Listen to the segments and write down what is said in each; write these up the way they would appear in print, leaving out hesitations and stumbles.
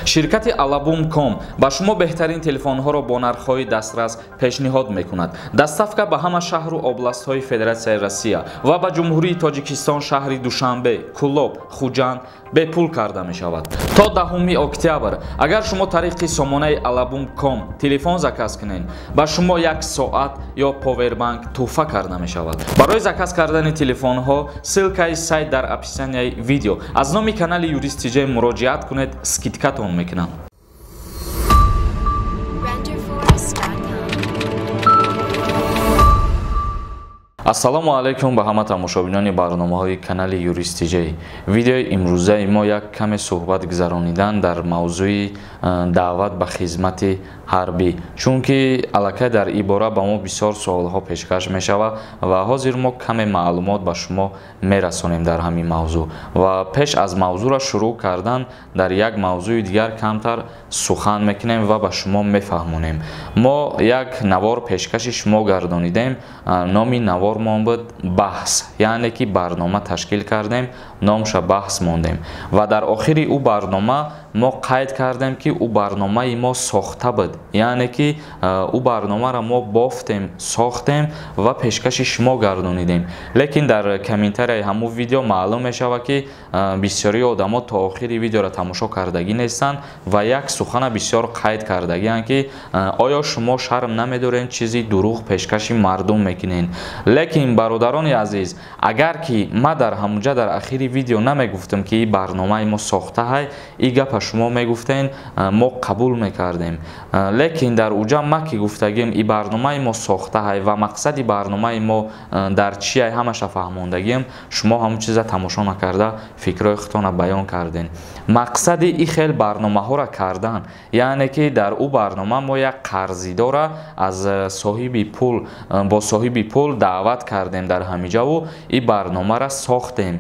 Ширкати Alabum.com ба шумо беҳтарин телефонҳоро бо нархҳои дастрас пешниҳод мекунад. Доставка ба ҳама шаҳру областҳои Федератсияи Россия ва ба Ҷумҳурии Тоҷикистон шаҳри Душанбе, Кӯлоб, Хуҷанд бепул карда мешавад. То 10 октябр агар шумо тариқи сомонаи Alabum.com телефон заказ кунед, ба шумо як соат ё повербанк туҳфа карда мешавад. Барои заказ кардани телефонҳо ссылкаи сайт дар описанияи видео. Аз номи канали Юрист ТЖ муроҷиат кунед, скидкатон мекунам. Ассалому алайкум ба ҳама тамошобинони барномаҳои канали Юрист ТЖ. Видеои имрӯзаи мо як каме суҳбат гузаронидан дар мавзӯи даъват ба хизмати ҳарбӣ, чунки аллакай дар ин бора ба мо бисёр суолҳо пешкаш мешавад ва ҳозир мо каме маълумот ба шумо мерасонем дар ҳамин мавзӯъ. Ва пеш аз мавзӯъро шурӯъ кардан дар як мавзӯи дигар камтар сухан мекунем ва ба шумо мефаҳмонем. Мо як навор пешкаши шумо гардонидем. Номи навор мон буд баҳс, яъне ки барнома ташкил кардем, номша баҳс мондем ва дар охири ӯ барнома мо қайд кардем, ки ӯ барномаи мо сохта буд, яъне ки ӯ барномаро мо бофтем, сохтем ва пешкаши шумо гардонидем. Лекин дар комментарияи ҳамун видео маълум мешавад, ки бисёри одамо то охири видеоро тамошо кардагӣ нестанд ва як сухана бисёр қайд кардагианд, ки оё шумо шарм намедоред, чизи дурӯғ пешкаши мардум мекунед. Лекин бародарони азиз, агар ки ма дар ҳамунҷа дар ахири видео намегуфтам, ки ин барномаи мо сохтаҳай, ин гапа шумо мегуфтен, мо қабул мекардем. Лекин дар уҷа ма ки гуфтагим, ин барномаи мо сохтаҳай ва мақсади барномаи мо дар чиай ҳамаша фаҳмондагим, шумо ҳамун чиза тамошо накарда фикрҳои худтона баён карден. Мақсади ин хел барномаҳоро кардан, яъне ки дар ӯ барнома мо як қарзидора аз соҳиби пул бо соҳиби пул даъват кардем дар ҳамиҷаву ин барномаро сохтем.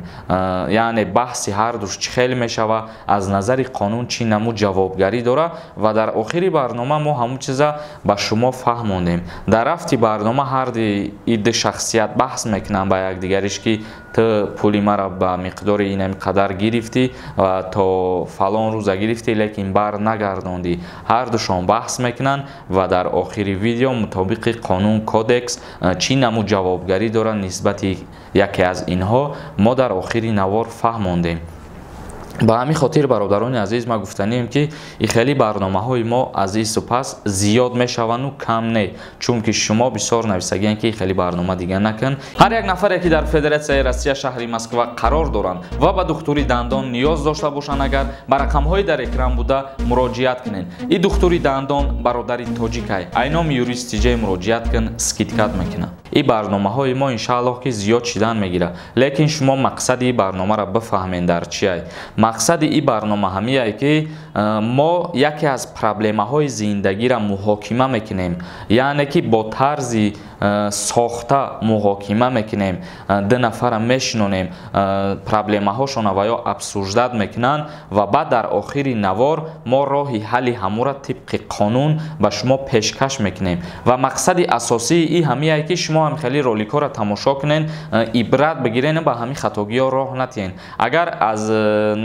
Яъне баҳси ҳардуш чӣ хел мешава, аз назари қонун чӣ намуд ҷавобгарӣ дора ва дар охири барнома мо ҳамун чиза ба шумо фаҳмондем. Дар рафти барнома ҳарди ин ду шахсият баҳс мекунанд ба якдигариш, ки ту пули маро ба миқдори инами қадар гирифтӣ ва то фалон рӯза гирифтӣ, лекин бар нагардондӣ. Ҳардушон баҳс мекунанд ва дар охири видео мутобиқи қонун кодекс чӣ намуд ҷавобгарӣ дорад нисбати яке аз инҳо мо дар охири навор фаҳмондем. Ба ҳамин хотир бародарони азиз, ма гуфтанием, ки ин хели барномаҳои мо аз ин супас зиёд мешаванду кам не, чунки шумо бисёр нависагиен, ки ин хели барнома дига накун. Ҳар як нафаре, ки дар Федератсияи Россия шаҳри Москва қарор доранд ва ба духтури дандон ниёз дошта бошанд, агар ба рақамҳои дар экран буда муроҷиат кунед. Ин духтури дандон бародари тоҷикай, айноми Юрист ТЖ муроҷиат кун, скидкат мекунад. Ин барномаҳои мо иншааллоҳ ки зиёд шидан мегирад, лекин шумо мақсади ин барномаро бифаҳмед дар чиай. Мақсади ин барнома ҳамияе, ки мо яке аз проблемаҳои зиндагиро муҳокима мекунем, яъне ки бо тарзи сохта муҳокима мекунем, ду нафара мешинонем, проблемаҳошона ва ё обсуждат мекунанд ва баъд дар охири навор мо роҳи ҳалли ҳамура тибқи қонун ба шумо пешкаш мекунем. Ва мақсади асосии ин ҳамияе, ки шумо ҳам хеле роликҳоро тамошо кунед, ибрат бигирен, ба ҳамин хатогиҳо роҳ натиҳен. Агар аз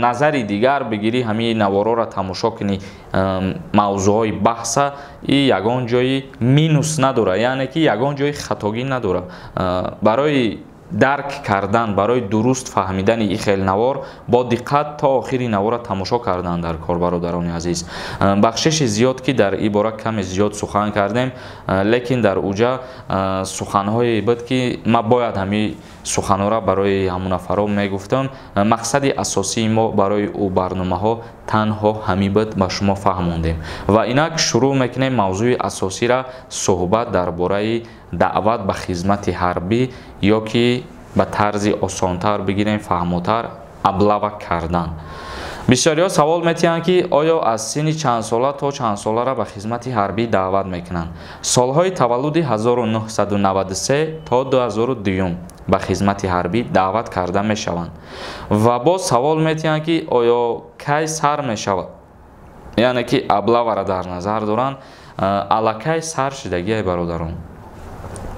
назари дигар бигирӣ, ҳамин наворҳоро тамошо кунӣ, мавзӯъҳои баҳса, и ягон ҷои минус надора, яъне ки ягон ҷои хатогӣ надора. Барои дарк кардан, барои дуруст фаҳмидани ин хел навор бо диққат то охири навора тамошо кардан дар кор, бародарони азиз. Бахшиши зиёд, ки дар ин бора каме зиёд сухан кардем, лекин дар уҷа суханҳое буд, ки ма бояд ҳамин суханҳоро барои ҳамун нафаро мегуфтам. Мақсади асосии мо барои ӯ барномаҳо танҳо ҳамин буд, ба шумо фаҳмондем. Ва инак шурӯъ мекунем мавзӯи асосиро, суҳбат дар бораи даъват ба хизмати ҳарбӣ ё ки ба тарзи осонтар бигирем, фаҳмотар, облава кардан. Бисёриҳо савол метиҳанд, ки оё аз синни чандсола то чандсоларо ба хизмати ҳарбӣ даъват мекунанд. Солҳои таваллуди 1993 то 2002 ба хизмати ҳарбӣ даъват карда мешаванд. Ва боз савол метиҳанд, ки оё кай сар мешавад, яъне ки облаваро дар назар доранд. Аллакай сар шидагиай бародарон.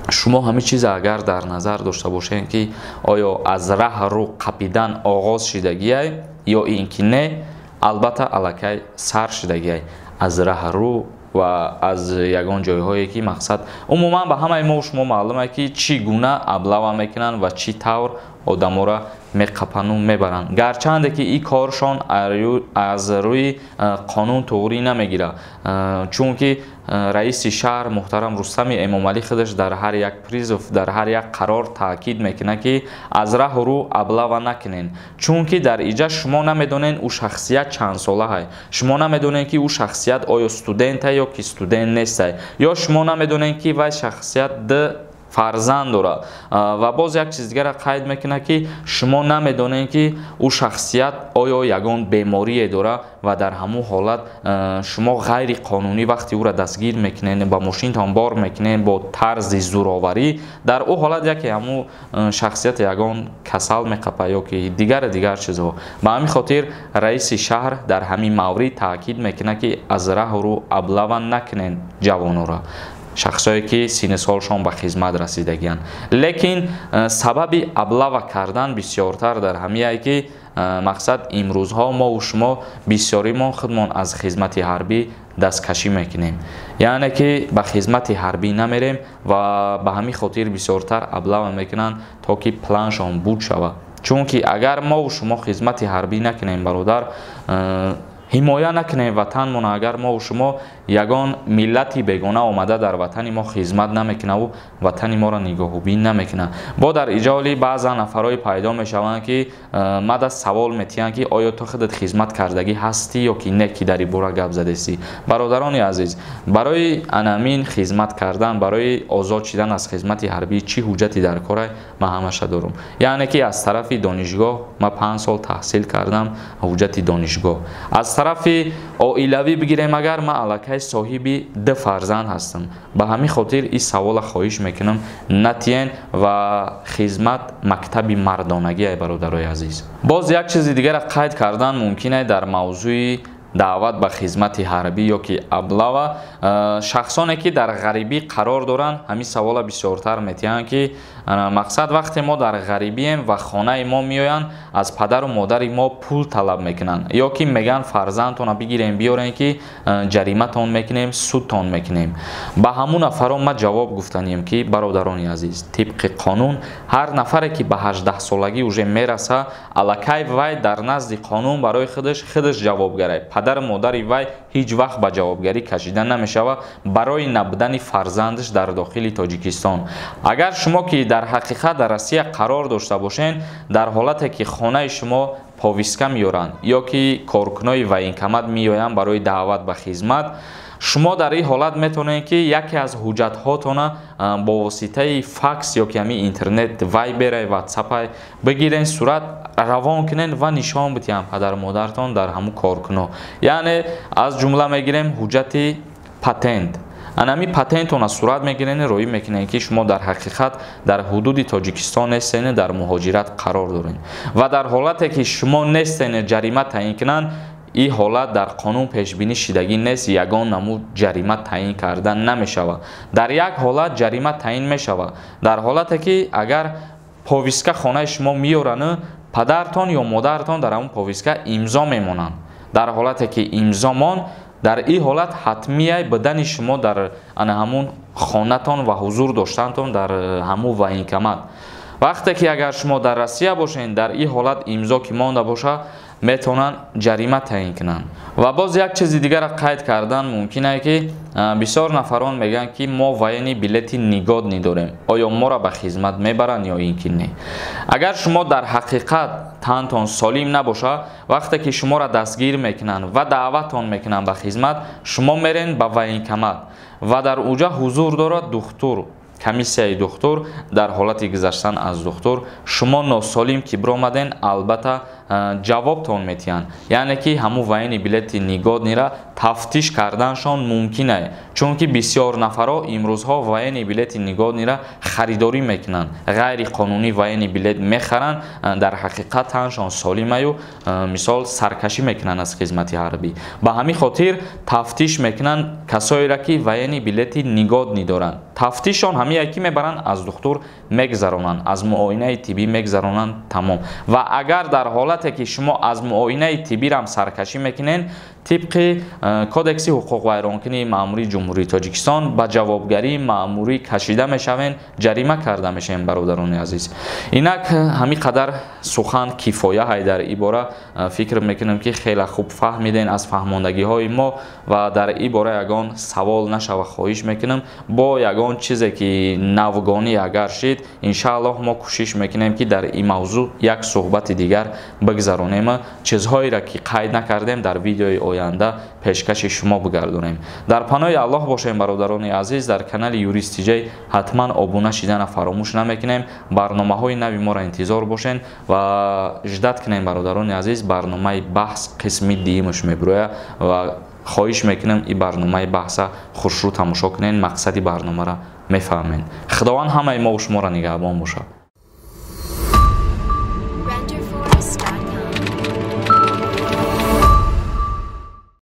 Шумо ҳамин чиза агар дар назар дошта бошед, ки оё аз раҳ рӯ қапидан оғоз шидагиай ё ин ки не, Албатта, аллакай сар шудагиай аз раҳрӯ ва аз ягон ҷойҳое ки мақсад умуман ба ҳамаи мо шумо маълуме, ки чӣ гуна облава мекунанд ва чӣ тавр одаморо меқапану мебаранд. Гарчанде ки ин коршон аз рӯи қонун туғрӣ намегирад, чунки раиси шаҳр муҳтарам Рустами Эмомалӣ худаш дар ҳар як призыв, дар ҳар як қарор таъкид мекунад, ки аз раҳу рӯ облава накунен, чунки дар иҷа шумо намедонед, ӯ шахсият чандсолаҳай, шумо намедонед, ки ӯ шахсият оё студентай ё ки студент нестай, ё шумо намедонед, ки вай шахсият д фарзанд дорад. Ва боз як чиз дигарро қайд мекунад, ки шумо намедонед, ки ӯ шахсият оё ягон беморие дорад, ва дар ҳамун ҳолат шумо ғайриқонунӣ вақте ӯро дастгир мекунед, ба мошинтон бор мекунед бо тарзи зӯроварӣ, дар ӯ ҳолат яке ҳамун шахсияти ягон касал меқапад ё ки дигару дигар чизҳо. Ба ҳамин хотир раиси шаҳр дар ҳамин маврид таъкид мекунад, ки аз раҳу рӯ облава накунед ҷавононро, шахсое ки синну солшон ба хизмат расидагианд. Лекин сабаби облава кардан бисёртар дар ҳамияе, ки мақсад имрӯзҳо мову шумо бисёримон худмон аз хизмати ҳарбӣ дасткашӣ мекунем, яъне ки ба хизмати ҳарбӣ намерем, ва ба ҳамин хотир бисёртар облава мекунанд, то ки планшон буд шавад. Чунки агар мову шумо хизмати ҳарбӣ накунем, бародар, ҳимоя накунем ватанмона, агар мову шумо ягон миллати бегона омада дар ватани мо хизмат намекунаву ватани моро нигоҳубин намекунад. Бо дар иҷоли баъзан нафарҳое пайдо мешаванд, ки мада савол метиҳанд, ки оё ту худат хизмат кардагӣ ҳастӣ ё ки не, ки дар ин бора гап задестӣ. Бародарони азиз, барои анамин хизмат кардан, барои озод шидан аз хизмати ҳарбӣ чӣ ҳуҷҷате дар корай, ман ҳамаша дорам. Яъне ки аз тарафи донишгоҳ ман 5 сол таҳсил кардам, ҳуҷҷати донишгоҳ. Аз тарафи оилавӣ бигирем, агар ман аллакай соҳиби 2 фарзанд ҳастам. Ба ҳамин хотир ин савола хоҳиш мекунам натиен, ва хизмат мактаби мардонагӣ, ай бародарои азиз. Боз як чизи дигарро қайд кардан мумкин ай дар мавзӯи даъват ба хизмати ҳарбӣ ё ки облава. Шахсоне ки дар ғарибӣ қарор доранд, ҳамин савола бисёртар метиҳанд, ки мақсад вақте мо дар ғарибием ва хонаи мо меоянд, аз падару модари мо пул талаб мекунанд ё ки мегӯянд фарзандтонро бигирем, биёрем, ки ҷариматон мекунем, судтон мекунем. Ба ҳамун нафарон ман ҷавоб гуфтанием, ки бародарони азиз, тибқи қонун ҳар нафаре ки ба 18-солагӣ уже мераса, аллакай вай дар назди қонун барои худаш ҷавобгарай. Падару модари вай ҳеҷ вақт ба ҷавобгарӣ кашида намешавад барои набудани фарзандаш дар дохили Тоҷикистон. Агар шумо ки дар ҳақиқат дар Россия қарор дошта бошед, дар ҳолате ки хонаи шумо повестка меёранд ё ки коркунои военкомат меоянд барои даъват ба хизмат, шумо дар ин ҳолат метавонед, ки яке аз ҳуҷҷатҳотона бо воситаи факс ё ки ҳамин интернет, вайберай, ватсапай бигирен, сурат равон кунен ва нишон бидиҳанд падару модартон дар ҳамун коркуно. Яъне аз ҷумла мегирем ҳуҷҷати патент. Анами патентона сурат мегирен, роӣ мекунен, ки шумо дар ҳақиқат дар ҳудуди Тоҷикистон нестен, дар муҳоҷират қарор дорен. Ва дар ҳолате ки шумо нестен, ҷарима таъин кунанд, ин ҳолат дар қонун пешбинӣ шидагӣ нест, ягон намуд ҷарима таъин карда намешавад. Дар як ҳолат ҷарима таъин мешавад, дар ҳолате ки агар повестка хонаи шумо меёранд, падартон ё модартон дар ҳамун повестка имзо мемонанд. Дар ҳолате ки имзо монд, дар ин ҳолат ҳатмияй будани шумо дар ана ҳамун хонатон ва ҳузур доштантон дар ҳамун военкомат. Вақте ки агар шумо дар Россия бошед, дар ин ҳолат имзо ки монда бошад, метавонанд ҷарима таъин кунанд. Ва боз як чизи дигарро қайд кардан мумкин ае, ки бисёр нафарон мегӯянд, ки мо военный билети негодный дорем, оё моро ба хизмат мебаранд ё ин ки не. Агар шумо дар ҳақиқат тантон солим набошад, вақте ки шуморо дастгир мекунанд ва даъватон мекунанд ба хизмат, шумо мерен ба военкомат ва дар уҷа ҳузур дорад духтур, комиссияи духтур. Дар ҳолати гузаштан аз духтур шумо носолим ки биромаден, албатта ҷавобтон метиҳанд, яъне ки ҳамун военный билети негодный ра тафтиш карданшон мумкин ае, чунки бисёр нафарҳо имрӯзҳо военный билети негодный ра харидорӣ мекунанд, ғайриқонунӣ военный билет мехаранд, дар ҳақиқат таншон солимаю мисол саркашӣ мекунанд аз хизмати ҳарбӣ. Ба ҳамин хотир тафтиш мекунанд касоеро, ки военный билети негодный доранд. Тафтишон ҳамияе ки мебаранд, аз духтур мегзаронанд, аз муоинаи тиббӣ мегзаронанд, тамом. Ва агар дар ҳолате ки шумо аз муоинаи тиббирам саркашӣ мекунед, тибқи Кодекси ҳуқуқвайронкунии маъмурии Ҷумҳурии Тоҷикистон ба ҷавобгарии маъмурӣ кашида мешавед, ҷарима карда мешавем, бародарони азиз. Инак ҳамин қадар сухан кифоя ҳай дар ин бора. Фикр мекунам, ки хеле хуб фаҳмидем аз фаҳмондагиҳои мо ва дар ин бора ягон савол нашава, хоҳиш мекунам. Бо ягон чизе ки навгонӣ агар шид, иншааллоҳ мо кӯшиш мекунем, ки дар ин мавзӯъ як суҳбати дигар бигзаронем, чизҳоеро ки қайд накардем, дар видеои оянда пешкаши шумо бигардонем. Дар паноҳи Аллоҳ бошем, бародарони азиз. Дар канали Юрист Тиҷай ҳатман обуна шидана фаромӯш намекунем. Барномаҳои нави моро интизор бошен ва ждать кунем, бародарони азиз. Барномаи баҳс қисми дуюмаш мебирояд ва хоҳиш мекунам, ин барномаи баҳса хушрӯ тамошо кунед, мақсади барномаро мефаҳмед. Худованд ҳамаи мову шуморо нигаҳбон бошад.